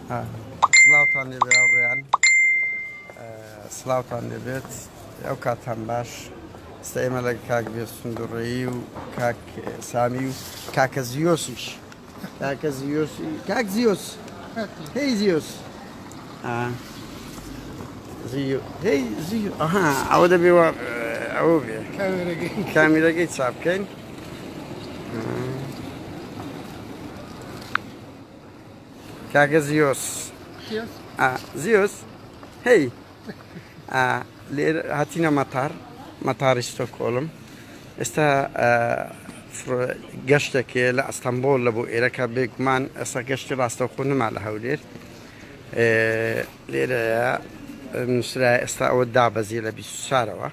سڵاوتان لێبێ هاوڕێیان، سڵاوتان لێبێت، ئەو کاتان باش. ئێستا ئێمە لە کاک بێستون دوڕێی و کاک سامی و کاکە زیۆسیش، کاکە زیۆسی، کاک زیۆس، هەی زیۆس، زیۆ، هەی زیۆ، ئەها ئەوە دەبێ ئەوە بێ کامیرەکەی چاپ بکەین. کاکە زیۆس، زیۆس، هەی لێرە هاتینە مەتار، مەتاری ستۆکۆڵم. ئێستا گەشتێک هەیە لە ئەستەمبۆڵ لە بۆ ئێرەکە، بێگومان ئێستا گەشتی ڕاستەوخۆ نما لە هەولێر. لێرەیە نووسرا ئێستا ئەوە دابەزیە لە 24ەوە.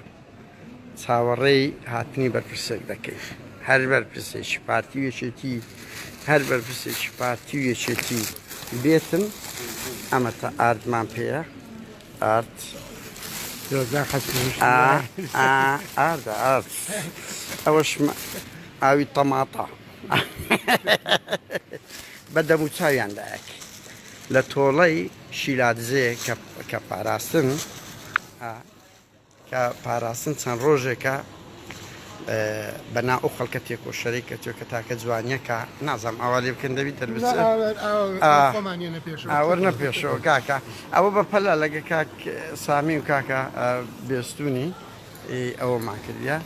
چاوەڕێی هاتنی بەرپرسێک دەکەین، هەر بەرپرسێکی پارتی و یەکێتی، هەر بەرپرسێکی پارتی و یەکێتی بێتن. ئەمە تا ئاردمان پێیە، ئارد ئاردە ئارد، ئەوەش ئاوی تەماتە بە دەم و چاویان دایەک لە تۆڵەی شیلادزێ کە پاراستن کە پاراستن چەند ڕۆژێکە بە نا ئەو خەڵکە تێکۆشەرەی کە تۆ کە تاکە جوانیەکە نازانم ئاوا لێ بکەن دەبی دەربچێت. وەرنە پێشەوە کاکە، ئەوە بە پەلە لەگە کاک سامی و کاکە بێستونی ئەوەمان کردە.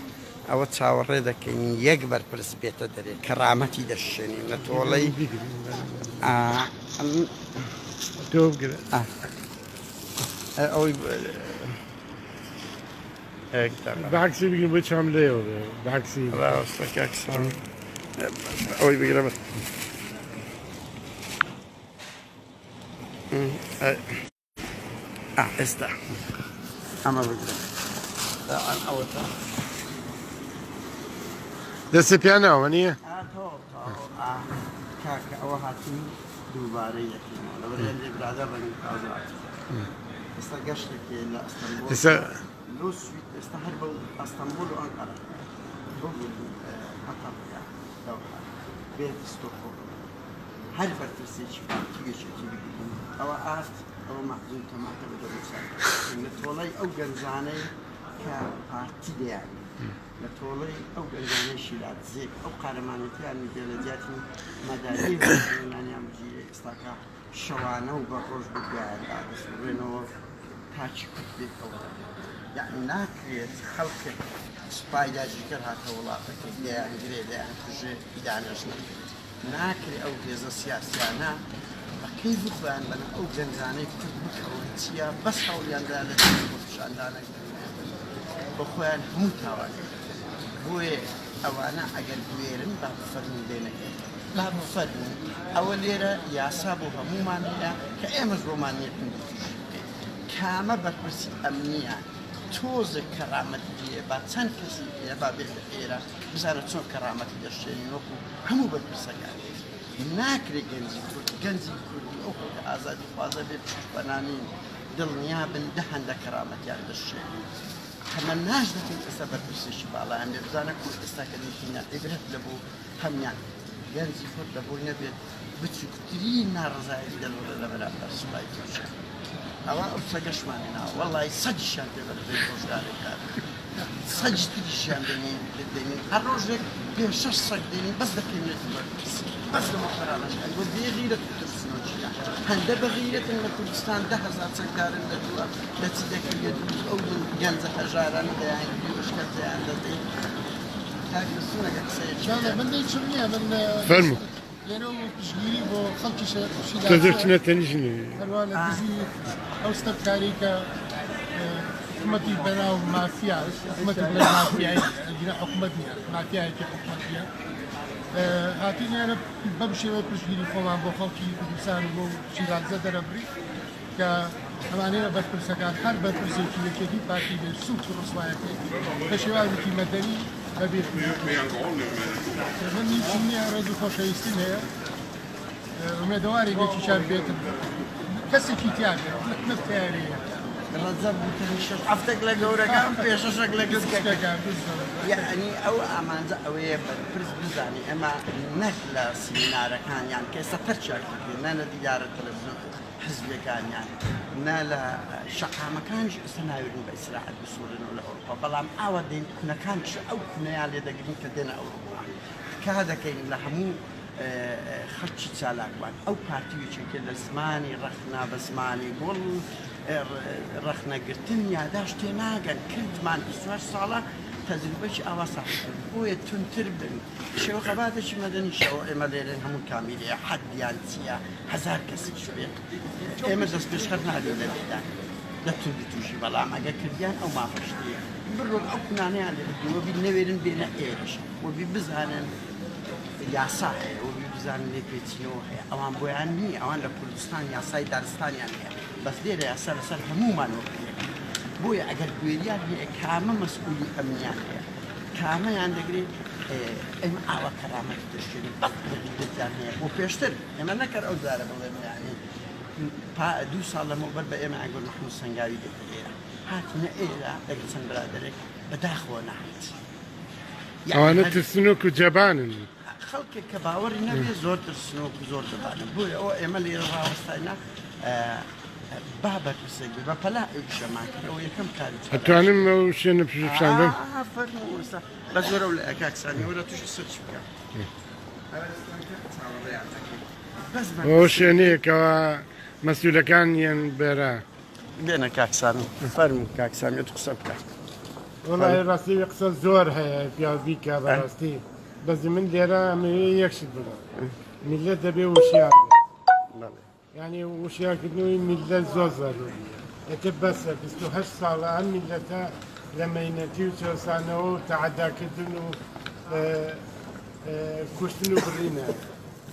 ئەوە چاوەڕێ دەکەین یەک بەرپرس بێتە دەرێ کەرامەتی دەشێنین لە تۆڵەی ئەوەی بەعکسی بگرم بۆ چام لێەوە بێ بەعکسی ڕاستە کاک سامی، ئەوەی بگرە بەس. ئێستا ئەمە بگرە ئەوەتە دەستە پیاناوە نییە؟ کاکە ئەوە هاتین دووبارەی دەکەینەوە لەبەر هەندێک برادەر ڕەنگی تازە هاتووە. ئێستا گەشتێک لە ئەستەنبوڵ لۆ سوید، ئێستا هەر بەو ئەستەنبوڵ و ئەنقەرە ببوون قەتەر یا دەوحە بێت ستۆکهۆڵم، هەر بەرپرسێکی پارتی و یەکێتی بگرین ئەوە ئارد، ئەوە مەعجون تەماتە بە دەموچاو لە تۆڵەی ئەو گەنجانەی کە پارتی دەیان، لە تۆڵەی ئەو گەنجانەی شیلادزێ کە ئەو قارەمانێتیان میدیا لە جیاتی مەدالیای وەرگرتنیان بگیرێ، ئێستاکە شەوانە و بە ڕۆژ بە دوایاندا دەسوڕێنەوە تاکی کورد پێکەوە دەبێت. یەعنی ناکرێت خەڵکێک سوپای داگیرکەر هاتە وڵاتەکەی دەیانگرێ دەیانکوژێ ئیدانەش نەکرێت. ناکرێ ئەو هێزە سیاسیانە بە کەیف خۆیان بەنە ئەو گەنجانەی کورد بکەون چییە بەس هەوڵیاندا لە دژی خۆپیشاندانێک بە خۆیان هەموو تاوانێک دەکەن. بۆیە ئەوانە ئەگەر بوێرن با بفەرموون بێنە ئێرە، با بفەرموون ئەوە لێرە یاسا بۆ هەموومان هەیە کە ئێمەش بۆمان نییە توندوتیژی بکەین. کامە بەرپرسی ئەمنییە تۆزێک کەرامەتی هەیە با چەند کەسی هەیە با بێتە ئێرە بزانە چۆن کەرامەتی دەشێنین وەکو هەموو بەرپرسەکان. ناکرێ گەنجی کورد، گەنجی کوردی ئەو خەڵکە ئازادیخوازە بێ پشتپەنا نین، دڵنیا بن دە هەندە کەرامەتیان دەشێنین. تەمەناش دەکەین ئێستا بەرپرسێکی باڵایان بێ بزانە کورد ئێستا کە دیتینە عیبرەت لە بۆ هەموان گەنجی کورد لە بۆی نەبێت بچووکترین ناڕەزایەتی دەربڕێ لە بەرامبەر سوپای تورکیا. ئەوە ئەو سەگەشمان هێنا وەڵی سەگیشیان پێ بەرزەی ڕۆژگارێک سەگی تریشیان دێنین دێنین هەر ڕۆژێک پێ شەش سەگ دێنین بەس دەکەینێت بەرپرس بەس لەمە خەرانەشکان بۆ بێغیرەت و ترسنۆکیە هەندە بەغیرەتن لە کوردستان 10,000 چەکدارن لە دووە لە چی دەکرێت ئەو گەنجە هەژارانە دەیانگری و ئەشکەنجەیان دەدەین. کاک بەسوونەکە قسەیەکی من هیچم نییە، من فەرموو. لێرە و پشتگیری بۆ خەڵکی تۆ دەچنە تەنیشت هەروە لە دژی ئەو ستەمکاری کە حکومەتی بەناو مافیا، حکومەتی بڵێ مافیایی، ئەگینا حکومەت نییە، مافیایەکی حکومەتیە. هاتین لێرە بەم شێوەیە پشتگیری خۆمان بۆ خەڵکی کوردستان و بۆ شیلادزە دەرەبڕی کە ئەمانەیە بەرپرسەکان، هەر بەرپرسێکی یەکێتی پارتی بێ سوک و ڕسوایەکەی بە شێوازێکی مەدەنی بەبێ من هیچم نییە، ڕێز و خۆشەویستیم هەیە، ئومێدەواری یەکیشان بێتن کەسێکی تیا بێت نەک تیارەیە. ڕەجەب گوتنی شەش هەفتەک لە گەورەکان پێشەشەک لە گسکەکان. یەعنی ئەو ئامانجە ئەوەیە بەرپرس بزانێ ئێمە نەک لە سیمینارەکانیان کە ئێستا پەرچیان کردووە، نە لە دیدارە تەلەفزیۆن حزبیەکانیان، نە لە شەقامەکانیش ئێستا ناوێرن بە ئیسراحەت بسوڕێنەوە لە ئەوروپا، بەڵام ئاوا دێن کونەکان ئەو کونەیان لێ دەگرین کە دێنە ئەوروپا. تکا دەکەین لە هەموو خەڵکی چالاکوان ئەو پارتی و یەکێتیە لە زمانی ڕەخنە بە زمانی گوڵ ڕەخنەگرتن یاداشت تێناگەن کردمان 28 ساڵە تەجروبەکی ئاوا ساخت کرد بۆیە توندتر بن شێوە خەباتێکی مەدەنیشەوە ئێمە لێرەین هەموو کامیرەیە حەدیان چییە هەزار کەسیش بێت ئێمە دەست پێشخەر نابین لە لێدان لە توندوتیژی بەڵام ئەگەر کردیان ئەو مافەش نییە بڕۆن ئەو کونانەیان لێ بگرن وەبی نەوێرن بێنە ئێرەش وەبی بزانن یاسا هەیە وەبی بزانن لێپێچینەوە هەیە ئەوان بۆیان نییە ئەوان لە کوردستان یاسای دارستانیان هەیە بەس لێرە یاسا لەسەر هەموومان وەک یەکە بۆیە ئەگەر بوێریان هەیە کامە مەسئولی ئەمنیان هەیە کامەیان دەگرێت ئێمە ئاوا کەرامەت دەشێنین بەس دەستیان هەیە بۆ پێشتر ئێمە نەکەر ئەو جارە بڵێم یعنی پا دوو ساڵ لەمەوبەر بە ئێمە ئەگۆر مەحموود سەنگاوی دێتە ئێرە هاتینە ئێرە لەگەڵ چەند برادەرێک بەداخەوە نەهات. ئەوانە ترسنۆک و جەبانن. خەڵکێک کە باوەڕی نەبێ زۆر ترسنۆک و زۆر جەبانن. بۆیە ئەوە ئێمە لێرە ڕاوەستاینە با بەرپرسێک بێ بە پەلە ئەو ئیشەمان کرد ئەوە یەکەم کاری چالاکی. ئەتوانم ئەو شوێنە پیشان بەم؟ فەرموو ئێستا بەس وەرە و لە کاک سامی وەرە توش قسە چی بکە. چاوەڕێیان دەکەین. بەس ئەو بەرپرسێک. شوێنەیە کەوا مەسئولەکان یەن بێرە. بێنە کاک سامی فەرموو کاک سامی ئەتوو قسە بکە. وەڵاهی ڕاستی قسە زۆر هەیە پیاو بیکا بەڕاستی بەس من لێرە ئەمەوێ یەک شت بڵێم میللەت دەبێ وشیار بێت یعنی وشیارکردنەوەی میللەت زۆر زەروریە ئێتر بەسە 28 ساڵە ئەم میللەتە لە مەینەتی و چەوسانەوە و تەعەداکردن و کوشتن و بڕینە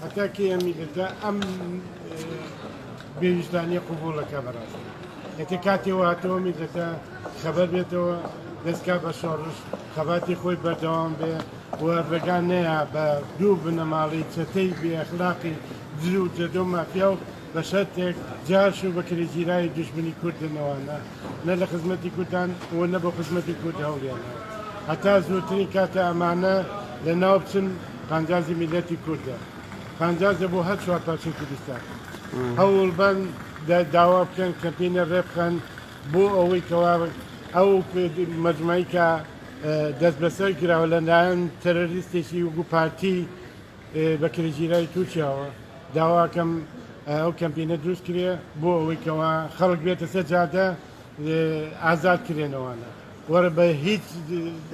هەتا کەی ئەم میللەتە ئەم بێویژدانیە قبوڵەکە بەڕاستی ئێتر کاتێەوە هاتەوە میللەتە خەبەر بێتەوە دەستکا بە شۆڕش خەباتی خۆی بەردەوام بێ و ڕێگا نەیا بە دوو بنەماڵەی چەتەی بێ ئەخلاقی دز و جەدە و مافیا و بە شەرتێک جاش و بەکرێگیراوی دوژمنی کوردن ئەوانە نە لە خزمەتی کوردان و نە بۆ خزمەتی کورد هەوڵیانەوە هەتا زووترین کاتە ئەمانە لە ناو بچن قانجازی میلەتی کوردە قانجازە بۆ هەر چوار پارچەی کوردستان هەوڵ بەن داوا بکەن کەمپینە ڕێبخەن بۆ ئەوەی کەوا ئەو مەجموعەی کە دەستبەسەر کراوە لەلایەن تەرۆریستێکی وەکو پارتی بە کرێگیراوی تورکیاوە داواکەم ئەو کەمپینە دروست کرێ بۆ ئەوەی کەوا خەڵک بێتە سەر جادە ئازاد کرێنەوانە وەرە بە هیچ.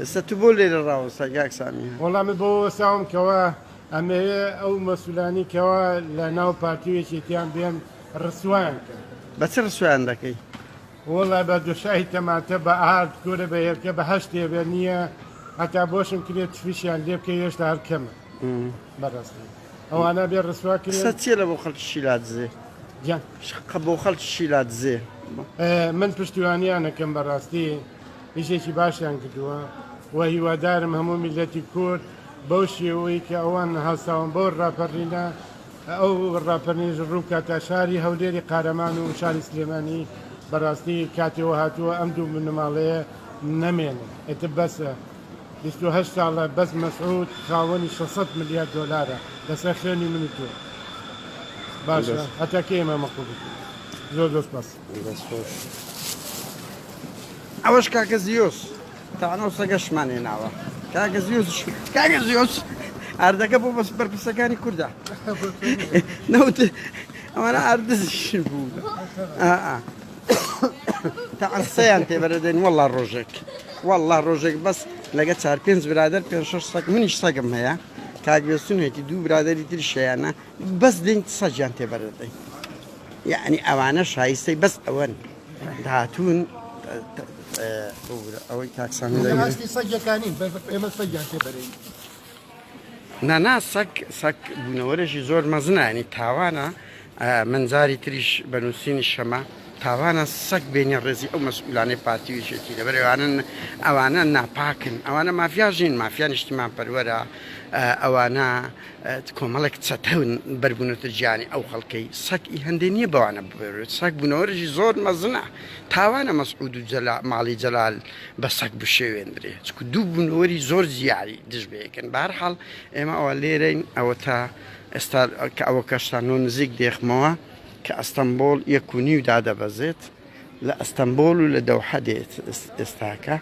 ئێستا تو بۆ لێرە ڕاوەستای کاک سامی؟ وەڵا من بۆ وەستاوم کەوا ئەمەوێ ئەو مەسولانی کەوا لە ناو پارتی و یەکێتیان بێن ڕسوایان کەم. بە چ ڕسوایان دەکەی؟ وەڵا بە دۆشاوی تەماتە بە ئارد کورە بە هێلکە بە هەر شتێ بێ نییە هەتا بۆشم کرێ تفیشیان لێ بکەی هێشتا هەر کەمە بەڕاستی ئەوانە بێ ڕسوا کرێن. قسەت چییە لە بۆ خەڵکی شیلادزێ؟ گیان. بۆ خەڵکی شیلادزێ. من پشتیوانیان ئەکەم بەڕاستی ئیشێکی باشیان کردووە و هیوادارم هەموو میللەتی کورد بەو شێوەی کە ئەوان هەڵساون بەو ڕاپەڕینە ئەو ڕاپەرینەش ڕووبکاتە شاری هەولێری قارەمان و شاری سلێمانی بەڕاستی کاتێەوە هاتووە ئەم دوو بنەماڵەیە نەمێنن ئیتر بەسە 28 ساڵە بەس مەسعود خاوەنی 600 ملیار دۆلارە لەسەر خوێنی من و تۆ باشە هەتا کەی ئێمە مەقبوڵ بکەین زۆر زۆر سپاس. دەست خۆش. ئەوەش کاکە زیۆس تاوان ئەو سەگەشمان هێناوە کاکە زیۆس کاکە زیۆس ئاردەکە بۆ بەس بەرپرسەکانی کوردە نەوت ئەوانە ئاردزیشن بوو تا قسەیان تێبەرەدەین والله ڕۆژێک والله ڕۆژێک بەس لەگە چار پێنج برادەر پێ شەش سەگ منیش سەگم هەیە کاک بێستون هەیەی دوو برادری تریشیانە بەس دێن سەگیان تێبەردەدەین یعنی ئەوانە شایستەی بەس ئەوەن داهاتوون ئەوەی کاک سامی دەگرێ. ئاستی سەگەکانین ئێمە سەگیان تێبەرین. نانا سەگ سەگ بوونەوەرێکی زۆر مەزنە ینی تاوانە من جاری تریش بە نووسینی شەمە تاوانە سەگ بێنە ڕێزی ئەو مەسئولانەی پارتی و یەکێتی لەبەر ئەوانە ئەوانە ناپاکن ئەوانە مافیاش نین مافیا نیشتیمان پەروەرە ئەوانە کۆمەڵێک چەتەون بەربوونەتە گیانی ئەو خەڵکەی سەگ ئی هەندێ نییە بەوانە ببێت سەگ بوونەوەرێکی زۆر مەزنە تاوانە مەسعود و جەلا ماڵی جەلال بە سەگ بشێوێندرێ چکو دوو بوونەوەری زۆر جیاری دژ بەیەکن بەهەرحاڵ ئێمە ئەوە لێرەین ئەوە تا ئێستا کە ئەوە کەشتان نۆ نزیک دێخمەوە کە ئەستەمبۆڵ یەک و نیو دادەبەزێت لە ئەستەمبۆڵ و لە دەوحە دێت ئێستاکە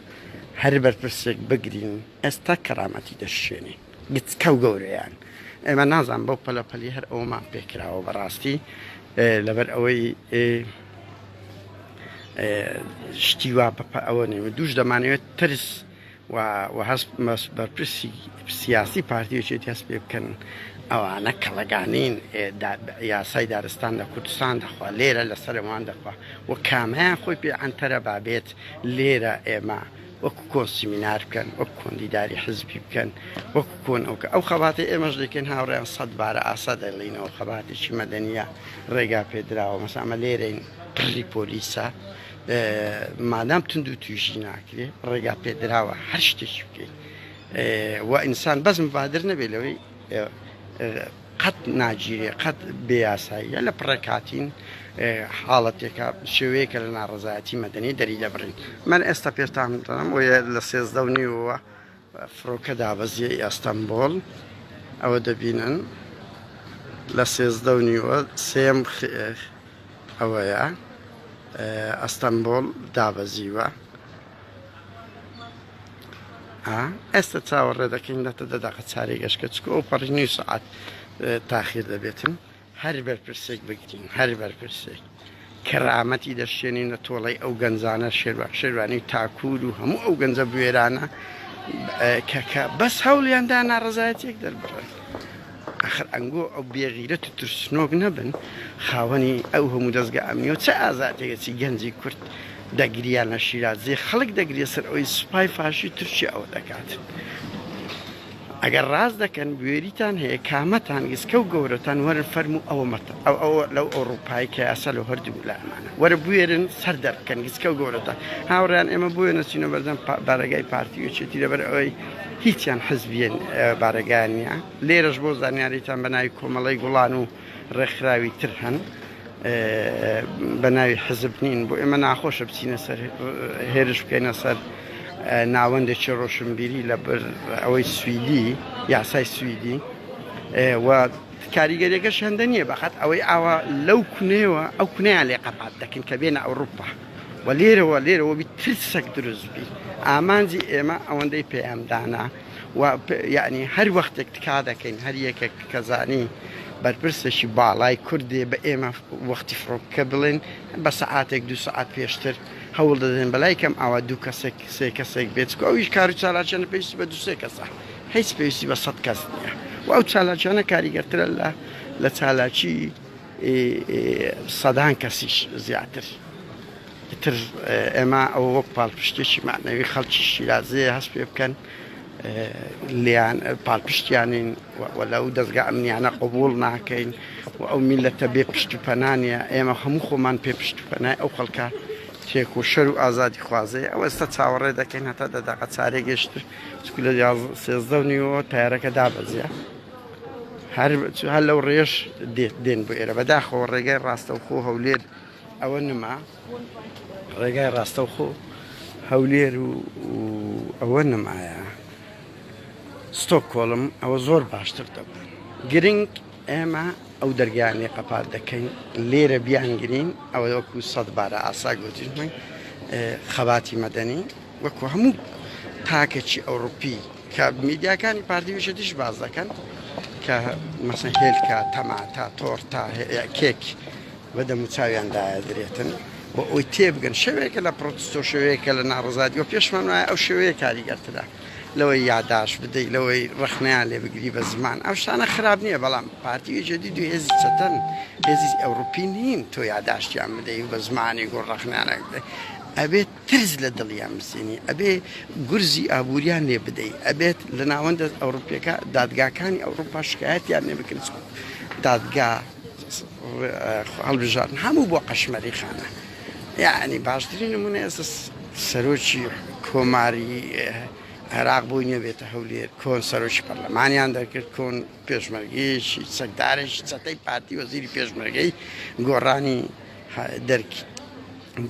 هەر بەرپرسێک بگرین ئێستا کەرامەتی دەشێنین گچکە و گەورەیان ئێمە نازان بەو پەلەپەلی هەر ئەومان پێکراوە بەڕاستی لەبەر ئەوەی شتی وا بە ئەوە نێ دووش دەمانەوێت ترس و و هەست بەرپرسی سیاسی پارتی و یەکێتی هەست پێ بکەن ئەوانە کەڵەگانین یاسای دارستان لە کوردستان دەخوا لێرە لەسەرمان دەخوا و کامەیان خۆی پێ عەنتەرە بابێت لێرە ئێمە وەکو کۆن سیمینار بکەن وەک کۆن دیداری حزبی بکەن وەکو کۆن ئەو کە ئەو خەباتی ئێمەش دەکەین هاوڕێیان سەد بارە ئاسا دەڵینەوە خەباتێکی مەدەنیە ڕێگا پێدراوە مەسا ئەمە لێرەین پڕی پۆلیسە مادام توند و تویژی ناکرێ ڕێگا پێدراوە هەر شتێکی بکەیت و ئینسان بەس مبادر نەبێت لەوەی قەت ناگیرێ قەت بێ یاساییە لە پڕێک هاتین حاڵەتێکە شێوەیەکە لە ناڕەزایەتی مەدەنی دەری دەبڕین من ئێستا پێشتان دەڵێم وە لە سێزدە و نیوەوە فڕۆکە دابەزیە ئەستەمبۆڵ ئەوە دەبینن لە سێزدە و نیوە سێم ئەوەیە ئەستەمبۆڵ دابەزیوە ئێستا چاوەڕێ دەکەین دەتە دە دەقە چارێ گەشکە چکو ئەو پەڕی نیو سەعات تاخیر دەبێتن هەر بەرپرسێک بگرین هەر بەرپرسێک کەرامەتی دەشێنین لە تۆڵەی ئەو گەنجانە شێروان شێروانی تاکوور و هەموو ئەو گەنجە بوێرانە کە کە بەس هەوڵیاندا ناڕەزایەتیەک دەربڕن ئەخر ئەنگۆ ئەو بێغیرەت و ترسنۆک نەبن خاوەنی ئەو هەموو دەزگا ئەمنیە و چ ئازادیەکە چی گەنجی کورد دەگریان لە شیرازێ خەڵک دەگریە سەر ئەوەی سوپای فاشی تورکیا ئەوە دەکات ئەگەر ڕاست دەکەن بوێریتان هەیە کامەتان گسکە و گەورەتان وەرن فەرموو ئەوە مەتە ئەو ئەوە لەو ئەوڕوپای کە یاسا لە هەردوو لامانە وەرە بوێرن سەر دەربکەن گسکە و گەورەتان هاوڕیان ئێمە بۆیە نەچینە بەردەم بارەگای پارتی و یەکێتی لەبەر ئەوەی هیچیان حزبیە بارەگایان نییە لێرەش بۆ زانیاریتان بە ناوی کۆمەڵەی گوڵان و ڕێکخراوی تر هەن بە ناوی حزب نین بۆ ئێمە ناخۆشە بچینە سەر هێرش بکەینە سەر ناوەندێکی ڕۆشنبیری لە بەر ئەوەی سویدی یاسای سویدی و کاریگەریەکەش هەندە نییە بەقەت ئەوەی ئاوا لەو کونەیەوە ئەو کونەیان لێ قەپات دەکەن کە بێنە ئەوروپا و لێرەوە لێرەوە بی ترسەک دروست بی ئامانجی ئێمە ئەوەندەی پەیامدانە و یعنی هەر وەختێک تکا دەکەین هەر یەکێک کە زانی بەرپرسێکی باڵای کوردێ بە ئێمە وەختی فڕۆکە بڵێن بە سەعاتێک دو سەعات پێشتر هەوڵ دەدەن بەلای کەم ئاوا دوو کەسێک سێ کەسێک بێت چکو ئەویش کار و چالاکیانە پێویستی بە دوو سێ کەسە هیچ پێویستی بە سەد کەس نییە و ئەو چالاکیانە کاریگەرترە لە لە چالاکی سەدان کەسیش زیاتر ئیتر ئێمە ئەوە وەک پاڵپشتێکی مەعنەوی خەڵکی شیرازێ هەست پێ بکەن لیان پاڵپشتیانین و لەو دەزگا ئەمنیانە قبوڵ ناکەین و ئەو میلەتە بێ پشت و پەنانە ئێمە هەموو خۆمان پێ پشت و پەنای ئەو خەڵکە تێکۆشەر و ئازادی خوازەیە ئەو ئێستا چاوەڕێ دەکەین هەتا دە دەقە چارێ گەشتر چکو لە سێزدە و نیوەوە تایرەکە دابەزیە هەر هەر لەو ڕێش دێن بۆ ئێرە بەداخەوە ڕێگای ڕاستەوخۆ هەولێر ئەوە نما ڕێگای ڕاستەوخۆ هەولێر و ئەوە نمایە ستۆکۆڵم ئەوە زۆر باشتر دەبوو گرنگ ئێمە ئەو دەرگیانی قەپات دەکەین لێرە بیانگرین ئەوە وەکو سەد بارە ئاسا گوتیشمن خەباتی مەدەنی وەکو هەموو تاکێکی ئەوروپی کە میدیاکانی پارتی ویشێتیش باز دەکەن کە مەسەن هێلکە تەماتە تۆرتا کێک بە دەموچاویان دایەدرێتن بۆ ئەوی تێبگەن شێوەیەکە لە پرۆتستۆ شێوەیەکە لە ناڕزادی و پێشمان وایە ئەو شێوەیە کاریگەرترە لەوەی یاداش بدەی لەوەی ڕەخنەیان لێ بگری بە زمان ئەو شتانە خراپ نییە بەڵام پارتی یەکێتی دوو هێزی چەتەن هێزی ئەوروپی نین تۆ یاداشتیان بدەی و بە زمانی گوڕ ڕەخنەیان بدەی ئەبێت ترس لە دڵیان بسێنی ئەبێ گورزی ئابووریان لێ بدەی ئەبێت لە ناوەندە ئەوروپیەکە دادگاکانی ئەوروپا شکایەتیان لێ بکرێت دادگا هەڵبژاردن هەموو بۆ قەشمەری خانە. یعنی باشترین نمونە ئێستا سەرۆکی کۆماری عێراق بۆی نەبێتە هەولێر، کۆن سەرۆکی پەرلەمانیان دەرکرد، کۆن پێشمەرگەیەکی چەکدارێکی چەتەی پارتی وەزیری پێشمەرگەی گۆڕانی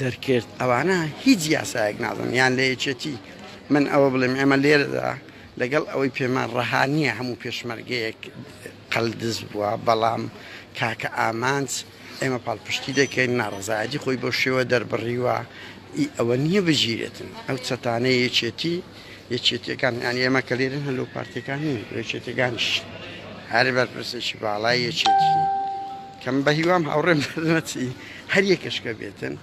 دەرکرد. ئەوانە هیچ یاسایەک نازانن یان لە یەکێتی. من ئەوە بڵێم ئێمە لێرەدا لەگەڵ ئەوەی پێمان ڕەها نییە هەموو پێشمەرگەیەک قەلدز بووە، بەڵام کاکە ئامانج ئێمە پاڵپشتی دەکەین، ناڕەزایەتی خۆی بەو شێوە دەربڕیوە، ئی ئەوە نییە بگیرێتن ئەو چەتانەی یەکێتی، یەکێتیەکان یانی ئێمە کە لێرەن هەر لەو پارتیەکان نین، یەکێتیەکانیش هەر بەرپرسێکی باڵای یەکێتی کەم بە هیوام هاوڕێم دەرنەچی هەر یەکەش کە بێتن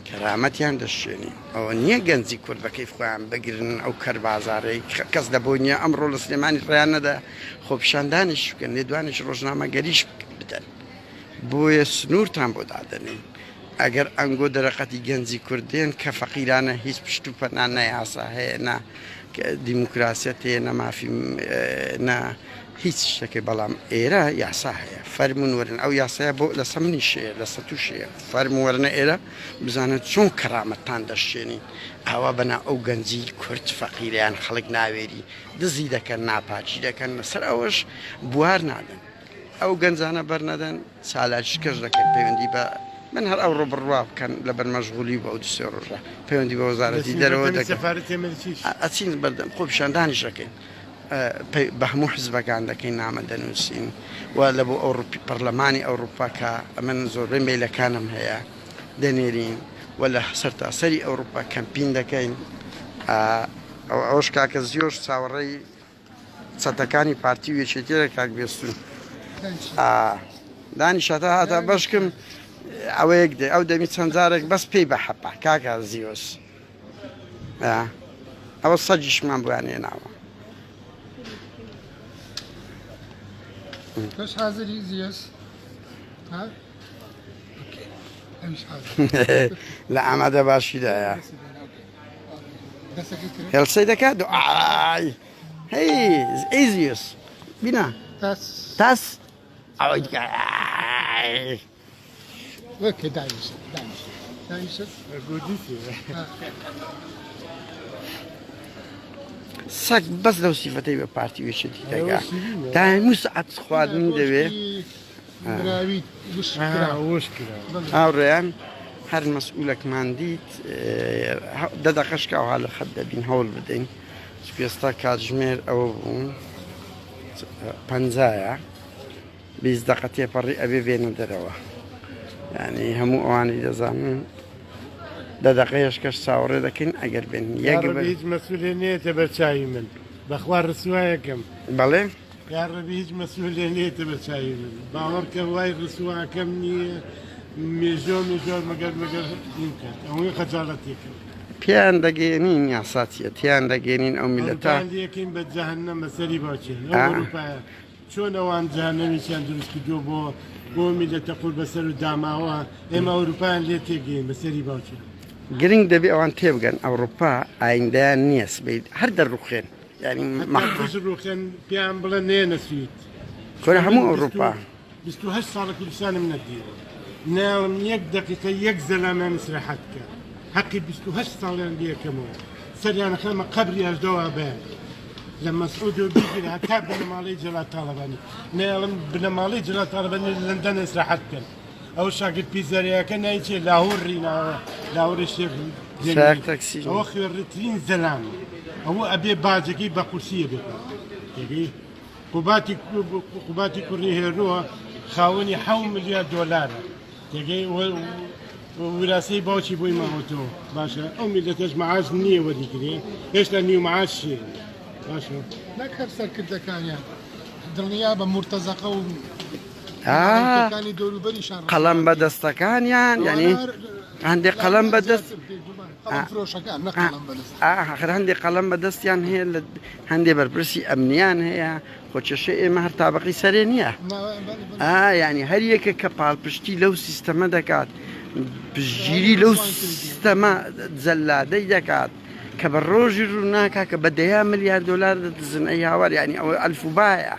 کەرامەتیان دەشکێنین. ئەوە نییە گەنجی کورد بە کەیف خۆیان بگرن ئەو کەربازارەی کەس لە بۆی نییە ئەمڕۆ لە سلێمانی ڕێیان نەدا خۆپیشاندانیش بکەن، لێدوانێکی ڕۆژنامەگەریش بدەن. بۆیە سنوورتان بۆ دادەنێین. ئەگەر ئەنگۆ دەرەقەتی گەنجی کورد دێن کە فەقیرانە هیچ پشت و پەنا نە یاسا هەیە نە دیموکراسیەت هەیە نە مافی نە هیچ شتەکەی، بەڵام ئێرە یاسا هەیە. فەرموون وەرن ئەو یاسایە بۆ لەسە منیش هەیە لەسە توش هەیە. فەرموو وەرنە ئێرە بزانن چۆن کەرامەتتان دەشکێنین. ئاوا بەنا ئەو گەنجی کورد فەقیرەیان خەڵک ناوێری دزی دەکەن ناپاکی دەکەن لەسەر ئەوەش بوار نادەن. ئەو گەنجانە بەرنەدەن چالاکی کەش دەکەن پەیوەندی بە من هەر ئەوڕۆ بڕوا بکەن لەبەر مەشغولی بوو ئەو دوو سێ ڕۆژە پەیوەندی بە وەزارەتی دەرەوە دەکەن ئەچین بەردەم خۆپیشاندانیش دەکەین بە هەموو حزبەکان دەکەین نامە دەنووسین و لە بۆ ئەوڕوپی پەرلەمانی ئەوروپا کە ئەمن زۆربەی مەیلەکانم هەیە دەنێرین و لە سەرتاسەری ئەوروپا کەمپین دەکەین ئەوەش کاکە زیۆش چاوەڕێی چەتەکانی پارتی و یەکێتیە کاک بێستون دانیشە تا هاتا بەشکم ئەوەیەک دێ ئەو دەمی چەند جارێک بەس پێی بە حەپا کاکە زیۆس ئەوە سەگیشمان بۆیان هێناوە. تۆش حازری زیۆس ها؟ لە ئامادە باشیدایە. هێڵسەی دەکات ئای هەی ئیزیوس بینا تاس ئەوەی سەگ بەس لەو سیفەتەی بە پارتی وێچێتی دەگا دایمو سەعات خواردنی دەوێ هاوڕێیان هەر مەسئولەکمان دیت دە دەقەش کە ئەوها لە خەت دەبین هەوڵ بدەین چونکە ئێستا کاتژمێر ئەوە بوو پەنجایە 20 دەقە تێپەڕی ئەبێ بێنە دەرەوە یعنی هەموو ئەوانی دەزانن دە دەقە هێشکەش چاوەڕێ دەکەین ئەگەر بێن یەک هیچ مەسئولێ نێتە بەرچاوی من بەخوا ڕسوایەکەم بەڵێ یاڕەبی هیچ مەسئولێ نێتە بە چاوی من باوەڕکە وای ڕسواکەم نییە مێژۆ مێژۆ مەگەر مەگەر دین کرد ئەوەی خەجاڵەتێکم. پێیان دەگەیەنین یاسا چیە تێیان دەگەیەنین ئەو میللەتە. ئەوروپایان لێکەین بە جەهەنەم بەسەری باوکیان ئەو ئەوروپایە چۆن ئەوان جەهەنەمێکیان دروست کردووە بۆ بۆ میللەتە قور بەسەر و داماوە ئێمە ئەوروپایان لێ تێگەین بەسەری باوکیان. گرنگ دەبێ ئەوان تێبگەن ئەوڕوپا ئایندەیان نیە سبەی هەر دەڕوخێن. یانی هەتا پشت ڕوخێن پێیان بڵێ نێنە سوید. کورە هەموو ئەوروپا. 28 ساڵە کوردستانم نەدیوە ناڵم یەک دقیقە یەک زەلامیان ئیسراحەت بکە حەقی 28 ساڵیان لێکەمەوە سەریان خەمە قەبری ئەژدەوا بەیان لە مەسعود و بگیر هەتا بنەماڵەی جەلال تاڵەبانی نایڵم بنەماڵەی جەلال تاڵەبانی لە لەندەن ئیسراحەت بکەن ئەو شاگرد پیزەرەکە ناوی چیە لاهور ڕیناوە لاهوری شێخ سایەق تەکسی ئەوە خوێڕیترین زەلام ئەوە ئەبێ باجەکەی بە قورسیە بێت تێگەی قوباتی قوباتی کوڕی هێرۆ خاوەنی حەو ملیار دۆلارە تێگەی وراسی باوکی بۆی ماوەتەوە باشە ئەو میلەتەش معاش نییە وەریگرێ هێشتا نیو معاش باشە نەک هەر سەرکردەکانیان دڵنیا بە مورتەزەقە و قەڵەم بە دەستەکانیان یعنی هەندێک قەڵەم بە دەست ئاخر هەندێک قەڵەم بە دەستیان هەیە لە هەندێک بەرپرسی ئەمنیان هەیە خۆ کێشەی ئێمە هەر تابقی سەرێ نییە ینی هەر یەکە کە پاڵپشتی لەو سیستەمە دەکات پشتگیری لەو سیستەمە جەلادەی دەکات کە بە ڕۆژی ڕووناکە کە بە دەیا ملیار دۆلار دەدزن ئەی هاوار ینی ئەوە ئەلفوبایە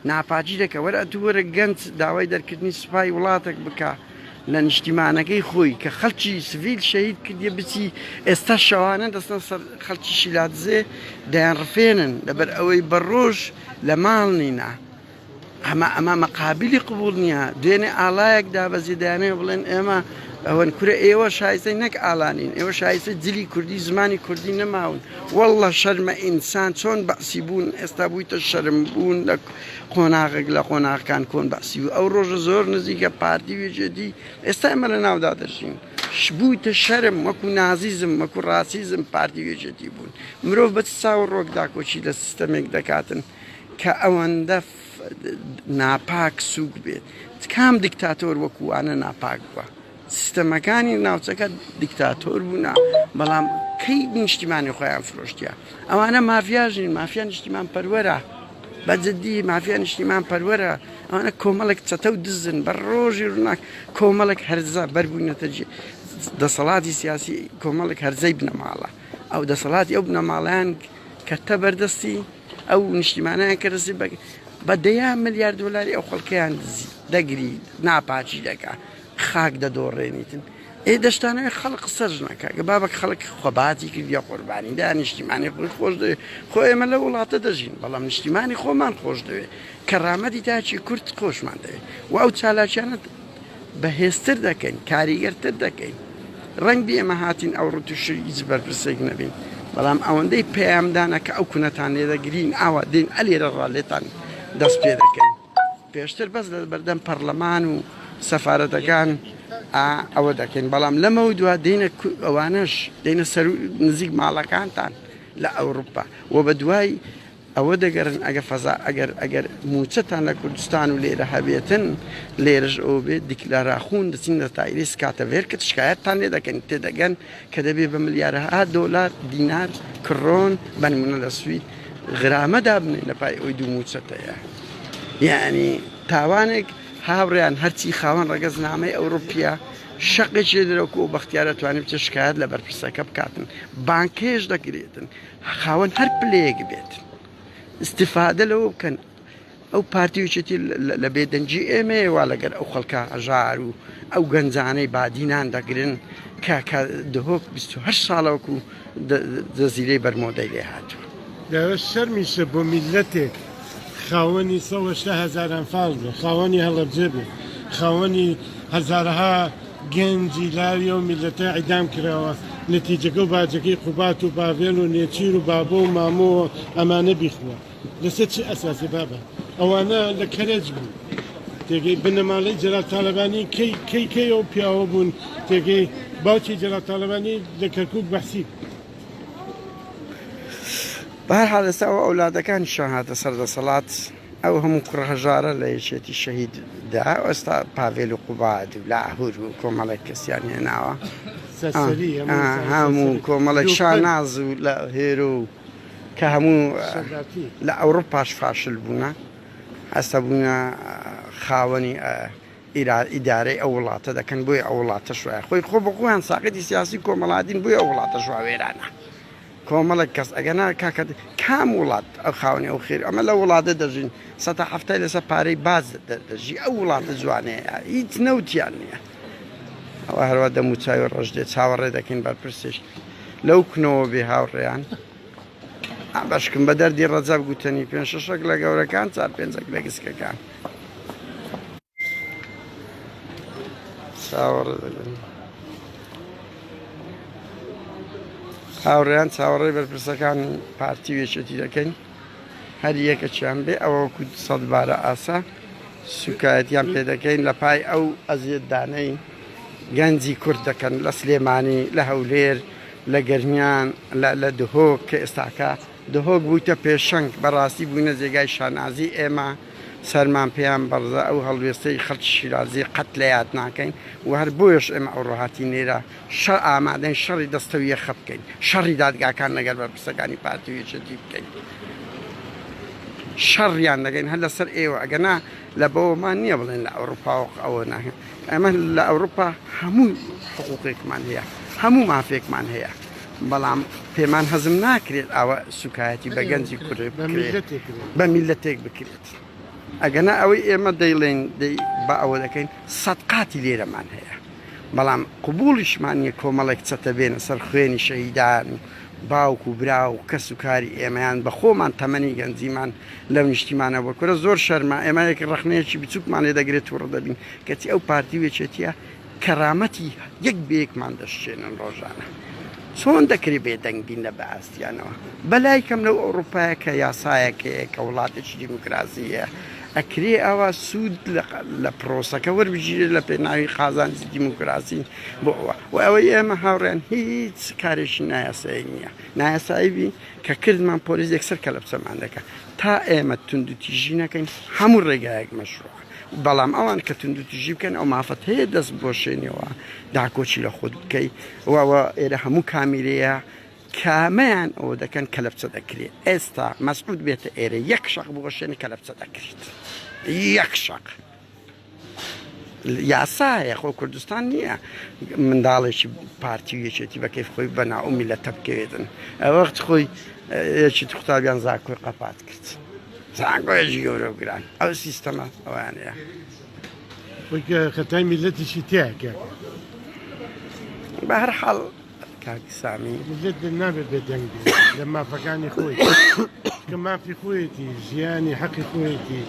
ناپاکی دەکە وەرە ئەتوو وەرە گەنج داوای دەرکردنی سوپای وڵاتێک بکە. لە نیشتیمانەکەی خۆی کە خەڵکی سڤیل شەهید کردیە بچی ئێستا شەوانە دەستنە سەر خەڵکی شیلادزێ دەیانڕفێنن لەبەر ئەوەی بە ڕۆژ لە ماڵ نینە ئەمە ئەمە مەقابلی قبوڵ نییە دوێنێ ئاڵایەک دابەزی دەیانەوێ بڵێن ئێمە ئەوەن کورە ئێوە شایستەی نەک ئالانین ئێوە شایستەی جلی کوردی زمانی کوردی نەماون واللە شەرمە ئینسان چۆن بەعسی بوون ئێستا بوویتە شەرم بوون لە قۆناغێک لە قۆناغەکان کۆن بەعسی بوو ئەو ڕۆژە زۆر نزیکە پارتی و یەکێتی ئێستا ئێمە لە ناودا دەژین بوویتە شەرم وەکو نازیزم وەکو ڕاسیزم پارتی و یەکێتی بوون مرۆڤ بە چ چاو ڕۆک داکۆکی لە سیستەمێک دەکاتن کە ئەوەندە ناپاک سووک بێت کام دیکتاتۆر وەکووانە ناپاک بووە سیستەمەکانی ناوچەکە دیکتاتۆر بوونە بەڵام کەی نیشتیمانی خۆیان فرۆشتە ئەوانە مافیاژ نین مافیا نیشتیمان پەروەرە بە جدی مافیا نیشتیمان پەروەرە ئەوانە کۆمەڵێک چەتە و دزن بە ڕۆژی ڕووناک کۆمەڵێک هەرزە بەربوونەتە دەسەڵاتی سیاسی کۆمەڵێک هەرزەی بنەماڵە ئەو دەسەڵاتی ئەو بنەماڵیان کەتە بەردەستی ئەو نیشتیمانیان کەرەسی بە دەیان ملیار دۆلاری ئەو خەڵکیان دزی دەگری ناپاکی دەکا خاک دەدۆڕێنیتن ئێ دەشتانەوێ خەڵک قسەش نەکا گە بابەک خەڵک خەباتی کردیە قوربانی دا نیشتیمانی خۆی خۆش دەوێ خۆ ئێمە لە وڵاتە دەژین بەڵام نیشتیمانی خۆمان خۆش دەوێ کەرامەتی تاکی کورد خۆشمان دەوێ و ئەو چالاکیانە بەهێزتر دەکەین کاریگەرتر دەکەین ڕەنگ بی ئێمە هاتین ئەو ڕتوشی هیچ بەرپرسێک نەبین بەڵام ئەوەندەی پەیامدانە کە ئەو کونەتان لێدەگرین ئاوا دێن ئەلێرە ڕا لێتان دەست پێ دەکەین پێشتر بەس لە بەردەم پەڕلەمان و سەفارەتەکان ئەوە دەکەین بەڵام لەمەو دوا دێنە ئەوانەش دێنە سەر نزیک ماڵەکانتان لە ئەوروپا و بە دوای ئەوە دەگەرن ئەگە فەزا ئەگەر ئەگەر موچەتان لە کوردستان و لێرە هەبێتن لێرەش ئەو بێت دیکلاراخون دەچین لە تایری سکاتە ڤێرکت شکایەتتان لێ دەکەن تێدەگەن کە دەبێ بە ملیارەها دۆلار دینار کڕۆن بەنمونە لە سوید غرامە دابنێن لە پای ئەوی دوو موچەتەیە یعنی تاوانێک هاوڕێیان هەرچی خاوەن ڕەگەزنامەی ئەوروپیە شەقێکی لێ دەرەوە ئەو بەختیارە توانی بچێت شکایەت لە بەرپرسەکە بکاتن بانکێش دەکرێتن خاوەن هەر پلەیەک بێت استفادە لەوە بکەن ئەو پارتی و یەکێتی لە بێدەنگی ئێمەیە وا لەگەر ئەو خەڵکە هەژار و ئەو گەنجانەی بادینان دەگرن کە کە دهۆک 28 ساڵە وەکو جەزیرەی بەرمۆدەی لێ هاتووە. دەوە شەرمیشە بۆ میللەتێک خاوەنی 180 هەزار ئەنفال بێ، خاوەنی هەڵەبجە بێ، خاوەنی هەزارەها گەنجی لاوی ئەو میللەتە عیدام کراوە، نەتیجەکە و باجەکەی قوبات و باڤێل و نێچیر و بابۆ و مامۆ و ئەمانە بیخوا. لەسەر چ ئەساسێ بابە ئەوانە لە کەرەج بوون تێگەی بنەماڵەی جەلال تاالبانی کەی کەی کەی ئەو پیاوە بوون تێگەی باوکی جەلال تاالبانی لە کەرکک بەحسی بەهەرحاڵ ئێستا ئەو ئەولادەکانیشیان هاتە سەر دەسەڵات ئەو هەموو کوڕە هەژارە لە یەکێتی شەهید دا ئێستا پاڤێل و قوباد و لاهور و کۆمەڵێک کەسیان هێناوە هەموو کۆمەڵێک شاناز و لە هێرۆ و کە هەموو لە ئەوروپاش فاشل بوونە ئەستا بوونە خاوەنی ئیدارەی ئەو وڵاتە دەکەن بۆی ئەو وڵاتە شوایە خۆی خۆ بە خۆیان ساقیتی سیاسی کۆمەڵادین بۆی ئەو وڵاتە شوا وێرانە کۆمەڵێک کەس ئەگەنا کاکە کام وڵات ئەو خاوەنی ئەو خێر ئەمە لە وڵاتە دەژین سەتا هەفتای لەسەر پارەی باز دەژی ئەو وڵاتە جوانەیە هیچ نەوتیان نییە ئەوە هەروە دەموچاوی ڕەش دێ چاوەڕێ دەکەین بەرپرسێک لەو کنەوە بێ هاوڕێیان بەشکم بە دەردی ڕەجەب گوتەنی پێ شەشەک لە گەورەکان چار پێنجەک لە گسکەکان چاوەڕێ دەکەین هاوڕێیان چاوەڕێی بەرپرسەکانی پارتی و یەکێتی دەکەین هەر یەکەکیان بێ ئەوە وەکو سەد بارە ئاسا سوکایەتیان پێ دەکەین لە پای ئەو ئەزیەتدانەی گەنجی کورد دەکەن لە سلێمانی لە هەولێر لە گەرمیان لە دهۆک کە ئێستاکە دهۆک بوویتە پێشەنگ بەڕاستی بووینە جێگای شانازی ئێمە سەرمان پێیان بەڕزە ئەو هەڵوێستەی خەڵکی شیرازی قەت لە یاد ناکەین و هەر بۆیەش ئێمە ئەوڕۆ هاتین لێرە شەڕ ئامادەین شەڕی دەستە و یەخە بکەین شەڕی دادگاکان لەگەر بەرپرسەکانی پارتی و یەکێتی بکەین شەڕیان دەکەین هەر لەسەر ئێوە ئەگەنا لە بەوەمان نییە بڵێن لە ئەوروپا و ئەوە ناکەن ئەمە لە ئەوروپا هەموو حقوقێکمان هەیە هەموو مافێکمان هەیە بەڵام پێمان هەزم ناکرێت ئاوە سوکایەتی بە گەنجی کورد بکرێت بە میلەتێک بکرێت. ئەگەنا ئەوەی ئێمە دەیڵێین دەی با ئەوە دەکەین سەدقاتی لێرەمان هەیە بەڵام قبوڵیشمان نیە کۆمەڵێک چەتە بێنە سەر خوێنی شەهیدان و باوک و برا و کەس و کاری ئێمەیان بە خۆمان تەمەنی گەنجیمان لەو نیشتیمانە بووە کورە زۆر شەرمە ئێمە یەک ڕەخنەیەکی بچووکمان لێ دەگرێت تووڕە دەبین کەچی ئەو پارتی و یەکێتیە کەرامەتی یەک بە یەکمان دەشکێنن ڕۆژانە. چۆن دەکرێ بێدەنگ بین لە بەئاستیانەوە؟ بەلای کەم لەو ئەوڕوپایە کە یاسایەک هەیە، کە وڵاتێکی دیموکراسی هەیە، ئەکرێ ئاوا سوود لە پرۆسەکە وەربگیرێت لە پێناوی قازانجی دیموکراسی بۆ ئەوە. و ئەوەی ئێمە هاوڕێیان هیچ کارێکی نایاسایی نییە. نایاسایی بی کە کردمان پۆلیس یەکسەر کەلەپچەمان دەکا. تا ئێمە توندوتیژی نەکەین هەموو ڕێگایەک مەشروعە. بەڵام ئەوان کە توندوتیژی بکەن ئەو مافەت هەیە دەست بۆشێنیەوە داکۆکی لە خۆت بکەی وەوە ئێرە هەموو کامیرەیە کامەیان ئەوە دەکەن کەلەپچە دەکرێت ئێستا مەسعود بێتە ئێرە یەک شەق بۆشێنی کەلەپچە دەکرێت یەک شەق یاسایە خۆ کوردستان نییە منداڵێکی پارتی و یەکێتی بە کەیف خۆی بە ناو میلەتە بکەوێتن ئەوەخت خۆی یەکێتی قوتابیان زاکۆی قەپات کرد زانکۆیەکی گەورە و گران ئەو سیستەمە ئەوانەیە. وەک خەتای میللەتیشی تیایە کاکە. بە هەر حاڵ کاک سامی. میللەت نابێت بێدەنگ بێت لە مافەکانی خۆی چونکە مافی خۆیەتی ژیانی حەقی خۆیەتی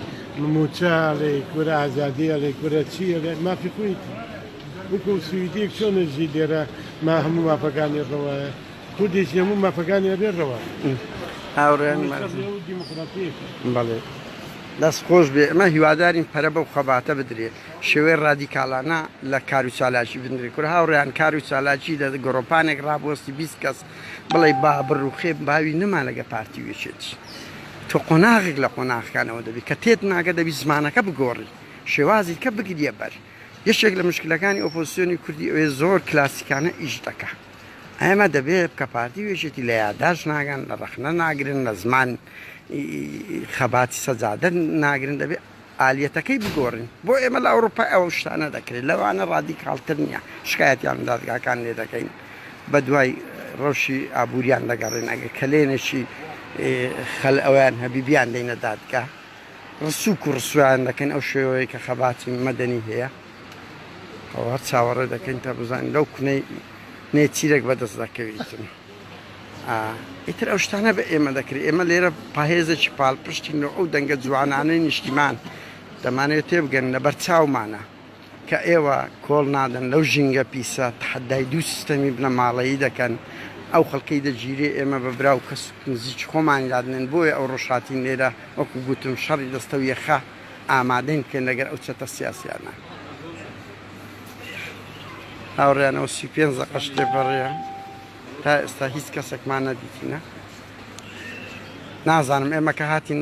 مووچە ئەڵێ کورە ئازادی ئەڵێ کورە چی ئەڵێ مافی خۆیەتی وەکو سویدیەک چۆن ئەژی لێرە ما هەموو مافەکانی ڕەوایە کوردێکی هەموو مافەکانی ئەبێ ڕەوا بێت. هاوڕێیان بەڵێ دەست خۆش بێ ئێمە هیوادارین پەرە بەو خەباتە بدرێ شێوەی ڕادیکاڵانە لە کار و چالاکی بندرێ کورە هاوڕێیان کار و چالاکی لە گۆڕەپانێک ڕابوەستی 20 کەس بڵێ با بڕوخێ باوی نەما لەگە پارتی و یەکێتی تۆ قۆناغێک لە قۆناغەکانەوە دەبی کە تێت ناگە دەبی زمانەکە بگۆڕی شێوازی کە بگریە بەر یەکێک لە مشکلەکانی ئۆپۆزیسیۆنی کوردی ئەوێ زۆر کلاسیکانە ئیش دەکا ئێمە دەبێت کە پارتی و یەکێتی لە یاداشت ناگەن، لە ڕەخنە ناگرن، لە زمان خەباتی سەجادە ناگرن، دەبێت ئالیەتەکەی بگۆڕین. بۆ ئێمە لە ئەوروپا ئەو شتانە دەکرێت، لەوانە ڕادیکاڵتر نییە، شکایەتیان لە دادگاکان لێ دەکەین، بە دوای ڕەوشی ئابووریان دەگەڕێن، ئەگەر کەلێنێکی خەل ئەویان هەبی بیان دەینە دادگا، ڕسوک و ڕسوایان دەکەین ئەو شێوەیە کە خەباتی مەدەنی هەیە. ئەوە هەر چاوەڕێ دەکەین تا بزانین لەو کونەی نێچیرێک بەدەست دەکەویتن ئیتر ئەو شتانە بە ئێمە دەکرێت ئێمە لێرە پاهێزێکی پاڵپشتین و ئەو دەنگە جوانانەی نیشتیمان دەمانەوێت تێبگەن لەبەر چاومانە کە ئێوە کۆڵ نادەن لەو ژینگە پیسە تەحەدای دوو سیستەمی بنەماڵەیی دەکەن ئەو خەڵکەی دەگیرێ ئێمە بە برا و کەس نزیکی خۆمانی دادنێن بۆیە ئەو ڕۆژهاتین لێرە وەکو گوتم شەڕی دەستە و یەخە ئامادەین بکەین لەگەر ئەو چەتە سیاسیانە. هاوڕێیان ئەو 35 دەقەش تێپەڕیە تا ئێستا هیچ کەسێکمان نەدیتینە نازانم ئێمە کە هاتین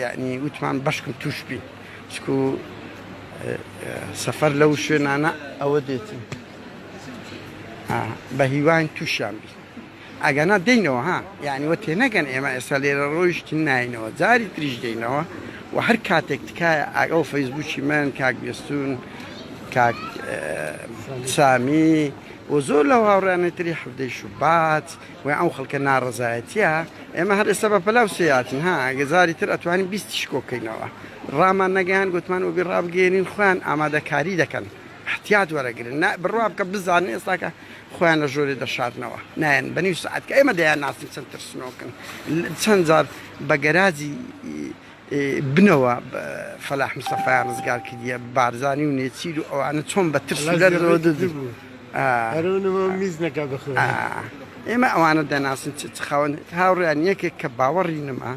یعنی وتمان بەشکم توش بین چکو سەفەر لەو شوێنانە ئەوە دێتین بە هیواین تووشیان بین ئەگەنا دێینەوە ها یانی وە تێنەگەن ئێمە ئێستا لێرە ڕۆیشتین ناینەوە جاری تریش دێینەوە و هەر کاتێک تکایە ئەو فەیسبووکی من کاک بێستون کاک سامی و زۆر لەو هاوڕیانەی تری حەفتەی شوبات و ئەو خەڵکە ناڕەزایەتیە ئێمە هەر ئێستا بە پەلاو سیاتین ها ئەگە جاری تر ئەتوانین بیستیش کۆکەینەوە ڕامان نەگەیان گوتمان وبی ڕابگەێنین خۆیان ئامادەکاری دەکەن احتیاط وەرەگرن نا بڕوا بکە بزانن ئێستاکە خۆیان لە ژۆرێ دەشارنەوە نایەن بە نیو سەعات کە ئێمە دەیان ناسین چەند ترسنۆکن چەند جار بە گەراجی بنەوە فەلاح مستەفایان ڕزگار کردیە بارزانی و نێچیر و ئەوانە چۆن بە ترس و لەرزەوە دەدوو ئێمە ئەوانە دەناسن چ خاوەن هاوڕیان یەکێک کە باوەڕی نما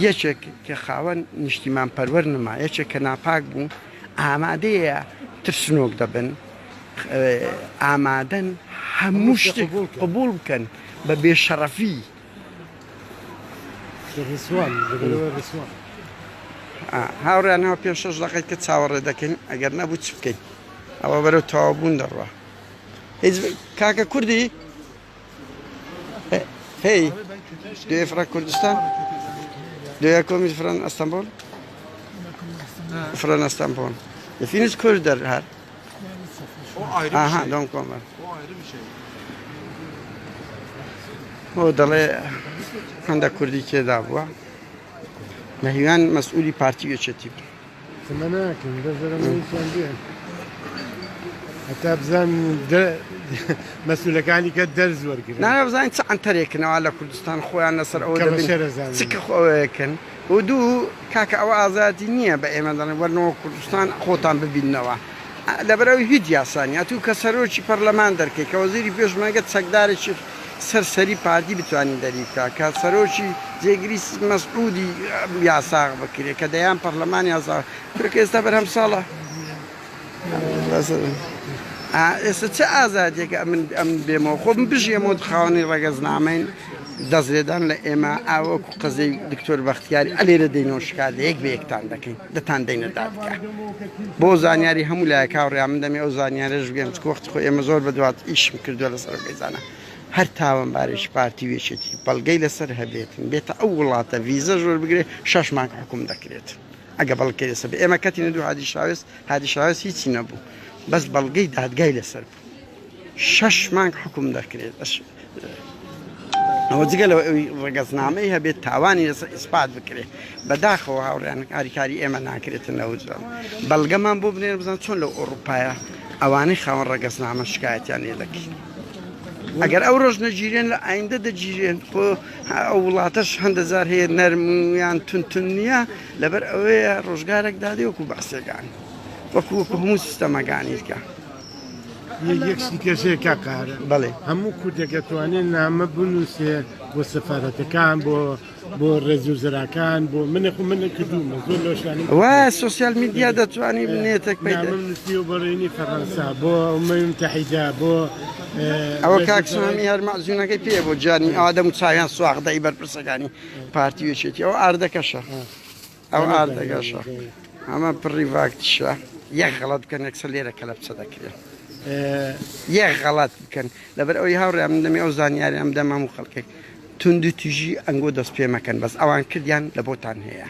یەکێک کە خاوەن نیشتیمان پەروەر نما، یەکێک کە ناپاک بوو، ئامادەیە ترسنۆک دەبن، ئامادەن هەموو شتێک قبوڵ بکەن بە بێشەڕەفی. هاوڕێیان ئەوە پێنج شەش دەقەی کە چاوەڕێ دەکەین ئەگەر نەبوو چ بکەین ئەوە بەرەو تەواوبوون دەڕوا هیچ کاکە کوردی Hey, du är från Kurdistan? Du har kommit från Istanbul? Från Istanbul. Det finns kurder här. O ayrı bir Aha, şey. de kommer. O ayrı bir şey. ئەو دەڵێ هەندە کوردی تێدا بووە. لە هیوان مەسئولی پارتی و یەکێتی بن. سمە ناکەن بەس دەرەمەیشیان بێ هەتا بزان مەسئولەکانی کە دەرز وەرگرن. نا بزانین چ عەنتەرێکنەوە لە کوردستان خۆیان لەسەر ئەوە کە دەبن بەشەر ئەزانن. چ کە خۆیەکن و دوو کاکە ئەوە ئازادی نییە بە ئێمە دەڵێن وەرنەوە کوردستان خۆتان ببیننەوە لەبەرئەوەی هیچ یاسا نییە ئەتوو کە سەرۆکی پەرلەمان دەرکەی کە وەزیری پێشمەرگە چەکدارێکی سەر سەری پارتی بتوانی دەری بکا کە سەرۆکی جێگری مەسعودی یاساغ بکرێ کە دەیان پەرلەمان یاساغ کورە کە ئێستا بەرهەم ساڵە ئێستا چ ئازادیەکە ئەمن ئەم بێمەوە خۆ من بژێمەوە خاوەنی ڕەگەزنامەین دەست لێدان لە ئێمە ئاوەکو قەزەی دکتۆر بەختیاری ئەلێرە دەینەوە شکات لە یەک بە یەکتان دەکەین دەتان دەینە دادگا بۆ زانیاری هەموو لایەک هاوڕێیان من دەمێ ئەو زانیارەش بگەم چکە وەختی خۆی ئێمە زۆر بەدوات ئیشم کردووە لەسەر ئەو گەیزانە هەر تاوانبارێکی پارتی و یەکێتی بەڵگەی لەسەر هەبێتن بێتە ئەو وڵاتە ڤیزەش وەربگرێ شەش مانگ حکوم دەکرێت ئەگە بەڵگەی لەسەر بێ ئێمە کەتینە دوو هادی شاوێس هادی شاوێس هیچی نەبوو بەس بەڵگەی دادگای لەسەر بوو شەش مانگ حکوم دەکرێت ئەوە جگە لەوە ئەوی ڕەگەزنامەی هەبێت تاوانی لەسەر ئیسپات بکرێت بەداخەوە هاوڕیان هاریکاری ئێمە ناکرێتن لەو بەڵگەمان بۆ بنێن بزان چۆن لەو ئەوروپایە ئەوانەی خاوەن ڕەگەزنامە شکایەتیان لێ دەکەین ئەگەر ئەو ڕۆژ نەگیرێن لە ئایندە دەگیرێن خۆ ئەو وڵاتەش هەندە جار هەیە نەرم یان تون تون نییە لەبەر ئەوەیە ڕۆژگارێک دادێ وەکو بەعسیەکان وەکو وەکو هەموو سیستەمەکانی دیکە. یەک شتی کەش هەیە کاک قاهر بەڵێ. هەموو کوردێک ئەتوانێ نامە بنووسێ بۆ سەفارەتەکان بۆ بۆ ڕێز و زراکان بۆ منە خۆ من کردوومە زۆر لەو شتانەم وا سۆسیال میدیا دەتوانی نێتێک پەیدا نامەم نووسیوە بۆ ڕێنی فەڕەنسا بۆ ئومەمی متەحیدە بۆ ئەوە کاک سامی هەر مەعزوونەکەی پێیە بۆ جانی ئەوا دەم و چاویان سواخ دەی بەرپرسەکانی پارتی و یەکێتی ئەوە ئاردەکەشە ئەو ئاردەکەشە ئەمە پڕی ڤاکتشە یەک غەڵەت بکەن یەکسەر لێرە کەلەپچە دەکرێن یەک غەڵەت بکەن لەبەر ئەوەی هاوڕێیان من دەمێ ئەو زانیاریان بدەم هەموو خەڵکێک توندوتیژی ئەنگۆ دەست پێ مەکەن بەس ئەوان کردیان لە بۆتان هەیە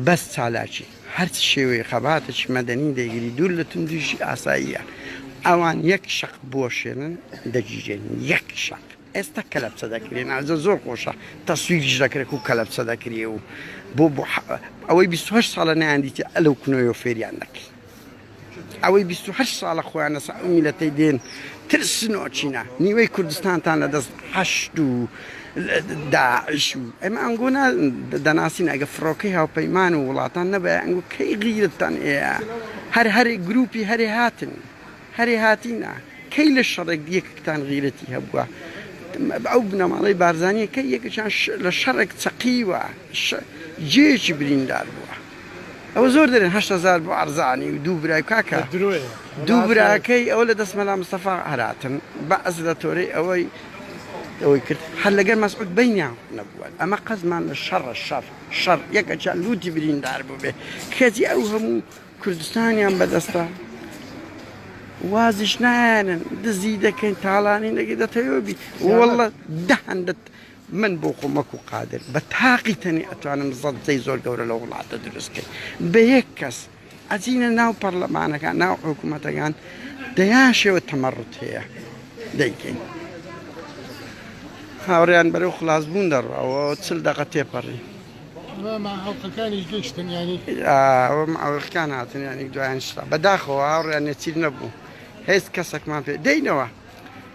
بەس چالاکی هەرچ شێوەی خەباتێکی مەدەنی دەیگری دوور لە توندوتیژی ئاساییە ئەوان یەک شەق بوەشێنن دەگیرێن یەک شەق ئێستا کەلەپچە دەکرێن ئازە زۆر خۆشە تەسویریش دەکرێت و کەلەپچە دەکرێ و بۆ بۆ ئەوەی 28 ساڵە نەیاندیتی ئەلەو کنۆیەوە فێریان دەکەین ئەوەی 28 ساڵە خۆیان لەسەر ئەو میلەتەی دێن ترسنۆکینە نیوەی کوردستانتان لە دەست حەشد و داعش و ئێمە ئەنگۆ دەناسین ئەگە فڕۆکەی هاوپەیمان و وڵاتان نەبایە ئەنگۆ کەی غیرەتتان ئێە هەر هەرێ گروپی هەرێ هاتن هەرێ هاتینە کەی لە شەڕێک یەکتان غیرەتی هەبووە ئەو بنەماڵەی بارزانیە کەی یەکێکیان لە شەڕێک چەقیوە جێیەکی بریندار بووە ئەوە زۆر دەرێن 8000 بۆ ئەرزانی و دوو برای کاکە دوو براکەی ئەوە لە دەست مەلا مستەفا هەراتن بەعس لە تۆرەی ئەوەی ئەوەی کرد هەر لەگەر مەسعود بینیان نەبووە ئەمە قەزمان لە شەڕە شەڕ شەڕ یەکەچیان لوتی بریندار بوو بێ کەچی ئەو هەموو کوردستانیان بەدەستە وازیش نایەنن دزی دەکەین تاڵانی دەکەین دەتەوێ بی واللە دە هەندە من بۆ خۆم وەکو قادر بە تاقی تەنێ ئەتوانم زەجەی زۆر گەورە لە وڵاتە دروست کەین بە یەک کەس ئەچینە ناو پەرلەمانەکان ناو حکوومەتەکان دەیان شێوە تەمەڕت هەیە دەیکەین هاوڕیان بەرەو خلاص بوون دەڕاوە چل دەقە تێپەڕی ئەوە معوقەکان هاتن ینی دوایان شتا بەداخەوە هاوڕیان نێچیر نەبوو هیچ کەسێکمان پێ دەینەوە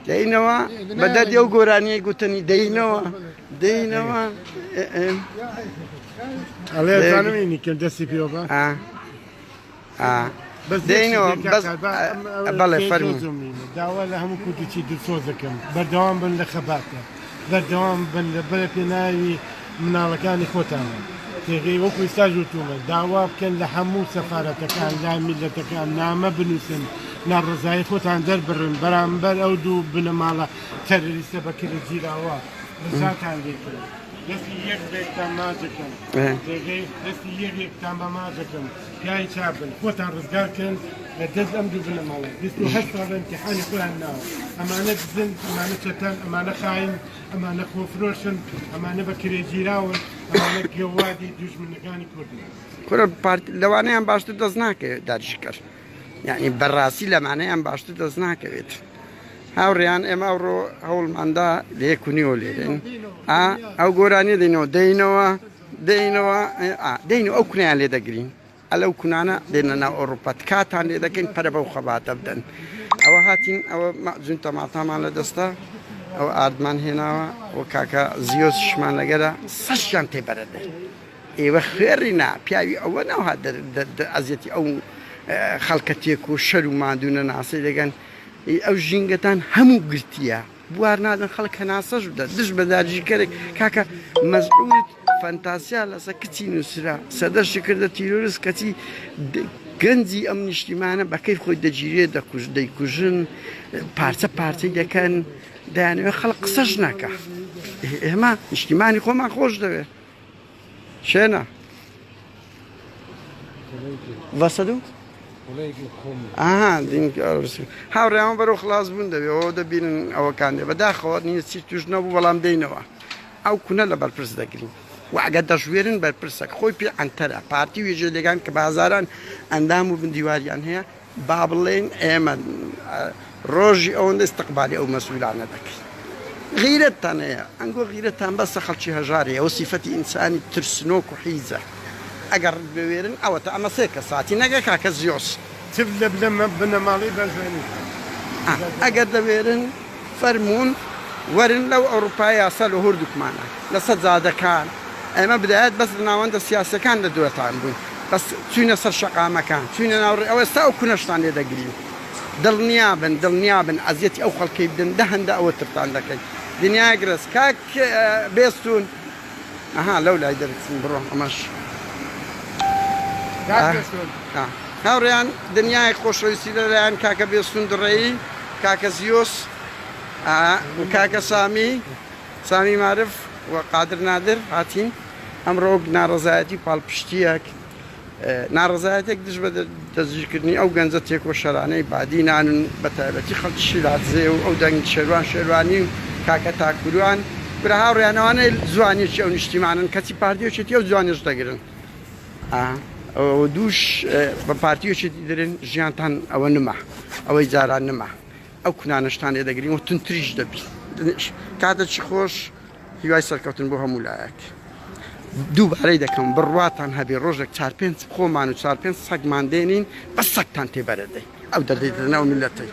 دەینەوە بە دەردی ئەو گۆرانیەی گوتنی دەینەوە دەینەوە ئەڵێ زانم ئینی کەم دەستی پێوە بە بەس دەینەوە بەس بەڵێ فەرموو داوا لە هەموو کوردێکی دلسۆز دەکەم بەردەوام بن لە خەباتە بەردەوام بن لە بەرە پێناوی مناڵەکانی خۆتانە تێگەی وەکو ئیستاش وتومە داوا بکەن لە هەموو سەفارەتەکان لە میلەتەکان نامە بنووسن ناڕەزایی خۆتان دەربڕن بەرامبەر ئەو دوو بنەماڵە تەرەریستە بە کرێ گیراوە ڕزاتان لێکەن دەستی یەک بێکتان ماجەکەم تێگەی دەستی یەک یەکتان بە ماجەکەم پیاوی چاک بن خۆتان ڕزگار کەن لە دەست ئەم دوو بنەماڵە 28 ساڵە امتحانی خۆیان ناوە ئەمانە دزن ئەمانە چەتەن ئەمانە خاین ئەمانە خۆفرۆشن، ئەمانە بە کرێگیراون، ئەمانە گەوادی دوژمنەکانی کوردن. کورە پارتی لەوانەیان باشتر دەست ناکەوێت داگیرکەر یعنی بەڕاستی لەمانەیان باشتر دەست ناکەوێت هاوڕیان ئێمە ئەوڕۆ هەوڵماندا لە یەک و نیوە لێرێن ئەو گۆرانیە دەینەوە دەینەوە. دێینەوە دێین و ئەو کونیان لێ دەگرین. ئەلەو کونانە دێنە ناو ئەوروپا تکاتان لێ دەکەین پەرە بەو خەباتە بدەن. ئەوە هاتین ئەوە مەعجون تەماتامان لە دەستە، ئەوە ئاردمان هێناوە و کاکە زیۆسشمان لەگەرە سەشیان تێبەرە دەین. ئێوە خوێڕی نا پیاوی ئەوە ناوها ئەزیەتی ئەو خەڵکە تێک و شەر و ماندوو نەناسی دەگەن ئەو ژینگەتان هەموو گرتیە بوار نادەن خەڵک هەناسەش بدە دژ بە داگیرکەرێک کاکە مەسعود فەنتاسیا لەسە کچی نووسرا سەدەشی کردە تیرۆرست کەچی گەنجی ئەم نیشتیمانە بەکەی خۆی دەگیرێ دەکوژ دەیکوژن پارچە پارچەی دەکەن دەیانەوێت خەڵک قسەش ناکە ئێمە نیشتیمانی خۆمان خۆش دەوێت شێنە وەسەدو هاوڕێیان بەرەو خلاص بوون دەبێ ئەوە دەبینن ئەوەکان دێ بەداخەوە نیە چی توش نەبوو بەڵام دێینەوە ئەو کونە لە بەرپرس دەگرین و ئەگەر دەشوێرن بەرپرسەک خۆی پێ عەنتەرە پارتی و یەکێتیەکان کە بە هەزاران ئەندام و بندیواریان هەیە با بڵێن ئێمە ڕۆژی ئەوەندە ئیستقبالی ئەو مەسئولانە دەکەین. غیرەتتان هەیە ئەنگۆ غیرەتان بەسە خەڵکی هەژارەیە ئەوە سیفەتی ئینسانی ترسنۆک و حیزە ئەگەر بوێرن ئەوەتە ئەمە سێ کەساتی نەگە کاکە زیۆس. تف لە بنەماڵەی بەرزانی. ئەگەر دەوێرن فەرموون وەرن لەو ئەوروپایە یاسا لۆ هوردوکمانە لەسەر جادەکان ئێمە بدایەت بەس لە ناوەندە سیاسیەکان لە دواتان بووین بەس چوینە سەر شەقامەکان چوینە ناو ڕێ ئەوە ئێستا ئەو کونەشتان لێ دەگرین دڵنیابن دڵنیابن ئەزیەتی ئەو خەڵکەی بدەن دە هەندە ئەوە ترتان دەکەین دنیایەک ڕێز کاک بێستون ئەها لەو لای دەرچن بڕۆ ئەمەش هاوڕێیان دنیایەک خۆشەویستی لەلایەن کاکە بێستون دڕێی کاکە زیۆس کاکە سامی سامی مارف و قادر نادر هاتین ئەمڕۆ وەک ناڕەزایەتی پاڵپشتییەک ناڕەزایەتێک دژ بە دەستگیرکردنی ئەو گەنجە تێکۆشەرانەی بادینانن بە تایبەتی خەڵکی شیلادزێ و ئەو دەنگ شێروان شێروانی و کاکە تاکوروان برا هاوڕێیان ئەوانە جوانیەکی ئەو نیشتیمانن کەچی پارتی و یەکێتی ئەو جوانیەش دەگرن ئەوە دووش بە پارتی و یەکێتی دەرێن ژیانتان ئەوە نما ئەوەی جاران نما ئەو کونانەشتان لێ دەگرین و تونتریش دەبین. کاتێکی خۆش هیوای سەرکەوتن بۆ هەموو لایەک. دووبارەی دەکەم بڕواتان هەبێ ڕۆژێک چار پێنج خۆمان و چار پێنج سەگمان دێنین بەس سەگتان تێبەرەدەین ئەو دەردەی دەدەنە ئەو میللەتەی.